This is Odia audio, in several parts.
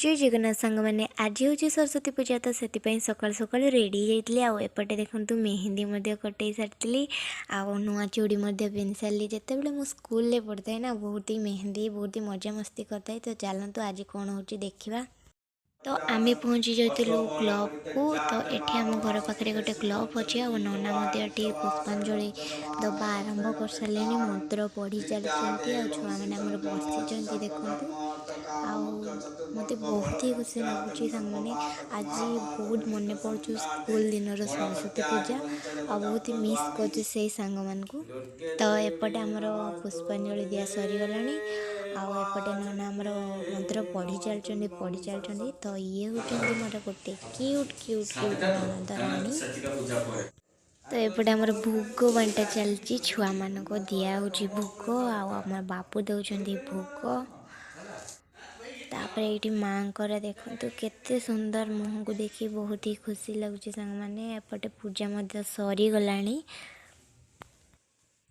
ଜୟ ଜଗନ୍ନାଥ ସାଙ୍ଗମାନେ, ଆଜି ହେଉଛି ସରସ୍ୱତୀ ପୂଜା। ତ ସେଥିପାଇଁ ସକାଳୁ ସକାଳୁ ରେଡ଼ି ହେଇଯାଇଥିଲି। ଆଉ ଏପଟେ ଦେଖନ୍ତୁ, ମେହେନ୍ଦି ମଧ୍ୟ କଟେଇ ସାରିଥିଲି ଆଉ ନୂଆ ଚୁଡ଼ି ମଧ୍ୟ ପିନ୍ଧି ସାରିଲି। ଯେତେବେଳେ ମୁଁ ସ୍କୁଲରେ ପଢ଼ୁଥାଏ ନା, ବହୁତ ହି ମେହେନ୍ଦି, ବହୁତ ହି ମଜାମସ୍ତି କରିଥାଏ। ତ ଚାଲନ୍ତୁ, ଆଜି କ'ଣ ହେଉଛି ଦେଖିବା। ତ ଆମେ ପହଞ୍ଚି ଯାଇଥିଲୁ କ୍ଲବକୁ। ତ ଏଠି ଆମ ଘର ପାଖରେ ଗୋଟେ କ୍ଲବ୍ ଅଛି। ଆଉ ନନା ମଧ୍ୟ ଏଠି ପୁଷ୍ପାଞ୍ଜଳି ଦେବା ଆରମ୍ଭ କରିସାରିଲେଣି, ମନ୍ତ୍ର ପଢ଼ି ଚାଲିଛନ୍ତି ଆଉ ଛୁଆମାନେ ଆମର ବସିଛନ୍ତି ଦେଖନ୍ତୁ। ଆଉ ମୋତେ ବହୁତ ହି ଖୁସି ଲାଗୁଛି ସାଙ୍ଗମାନେ। ଆଜି ବହୁତ ମନେ ପଡ଼ୁଛି ସ୍କୁଲ ଦିନର ସରସ୍ୱତୀ ପୂଜା ଆଉ ବହୁତ ହି ମିସ୍ କରୁଛି ସେଇ ସାଙ୍ଗମାନଙ୍କୁ। ତ ଏପଟେ ଆମର ପୁଷ୍ପାଞ୍ଜଳି ଦିଆ ସରିଗଲାଣି ଆଉ ଏପଟେ ନନା ଆମର ମନ୍ତ୍ର ପଢ଼ି ଚାଲିଛନ୍ତି, ପଢ଼ି ଚାଲିଛନ୍ତି। ତ ଇଏ ହେଉଛନ୍ତି ମୋର ଗୋଟେ କ୍ୟୁଟ୍ କ୍ୟୁଟ୍ କ୍ୟୁଟ୍ ନଣନ୍ଦ ରାଣୀ। ତ ଏପଟେ ଆମର ଭୋଗ ବଣ୍ଟା ଚାଲିଛି, ଛୁଆମାନଙ୍କୁ ଦିଆହେଉଛି ଭୋଗ ଆଉ ଆମର ବାବୁ ଦେଉଛନ୍ତି ଭୋଗ। ତାପରେ ଏଇଠି ମାଆଙ୍କର ଦେଖନ୍ତୁ, କେତେ ସୁନ୍ଦର ମୁହଁକୁ ଦେଖି ବହୁତ ହି ଖୁସି ଲାଗୁଛି ସାଙ୍ଗମାନେ। ଏପଟେ ପୂଜା ମଧ୍ୟ ସରିଗଲାଣି।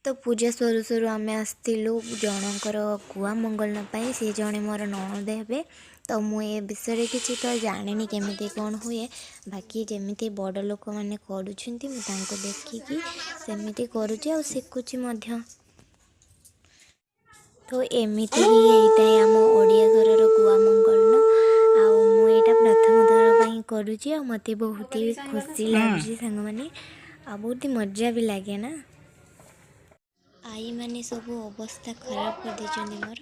ତ ପୂଜା ସରୁ ସରୁ ଆମେ ଆସିଥିଲୁ ଜଣଙ୍କର ଗୁଆ ମଙ୍ଗଳ ପାଇଁ। ସେ ଜଣେ ମୋର ନଣନ୍ଦ ହେବେ। ତ ମୁଁ ଏ ବିଷୟରେ କିଛି ତ ଜାଣିନି, କେମିତି କ'ଣ ହୁଏ। ବାକି ଯେମିତି ବଡ଼ ଲୋକମାନେ କରୁଛନ୍ତି, ମୁଁ ତାଙ୍କୁ ଦେଖିକି ସେମିତି କରୁଛି ଆଉ ଶିଖୁଛି ମଧ୍ୟ। ତ ଏମିତି ହିଁ ହେଇଥାଏ ଆମ ଓଡ଼ିଆ ଘରର ଗୁଆ ମଙ୍ଗଳ। ଆଉ ମୁଁ ଏଇଟା ପ୍ରଥମ ଥର ପାଇଁ କରୁଛି ଆଉ ମୋତେ ବହୁତ ହି ଖୁସି ଲାଗୁଛି ସାଙ୍ଗମାନେ, ଆଉ ବହୁତ ହି ମଜା ବି ଲାଗେ ନା। ଆଈମାନେ ସବୁ ଅବସ୍ଥା ଖରାପ କରିଦେଇଛନ୍ତି ମୋର।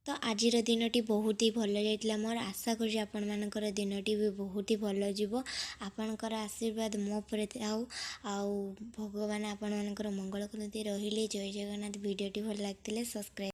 ତ ଆଜିର ଦିନଟି ବହୁତ ହି ଭଲ ଯାଇଥିଲା ମୋର। ଆଶା କରୁଛି ଆପଣମାନଙ୍କର ଦିନଟି ବି ବହୁତ ହି ଭଲ ଯିବ। ଆପଣଙ୍କର ଆଶୀର୍ବାଦ ମୋ ଉପରେ ଥାଉ ଆଉ ଭଗବାନ ଆପଣମାନଙ୍କର ମଙ୍ଗଳ କରନ୍ତି। ରହିଲି, ଜୟ ଜଗନ୍ନାଥ। ଭିଡ଼ିଓଟି ଭଲ ଲାଗିଥିଲେ ସବସ୍କ୍ରାଇବ୍